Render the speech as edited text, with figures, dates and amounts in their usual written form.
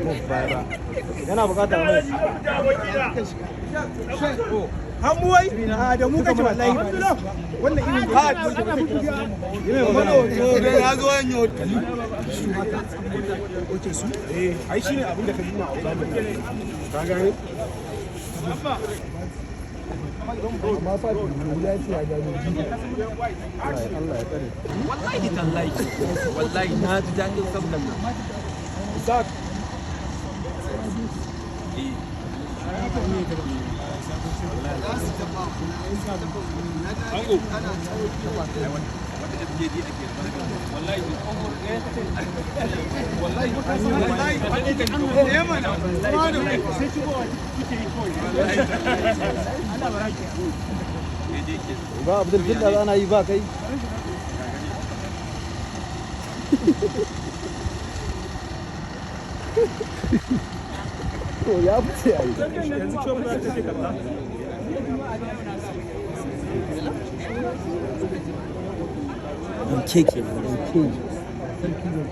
Move baya ba. Yana bukatar mai. Hamuwai da mu kake wallahi. Wannan irin da ya zo yin yau. Oke su? Eh, ai shine abin da ka nuna a zamani. Ka gane? Amma fa ya ce ya gano ji. Allah ya tsare. Wallahi tallahi. Wallahi na ji daɗin sabgan nan. Isaac. Ango. Wata FJD ake wallahi. Wallahi. Wallahi. Sai shigowa kuke yi kawai. Ba Abdul Fidda ana yi ba kai. To ya fice ai. Yanzu cewa za ta ce kaza. Keke, keke. Sarki zan.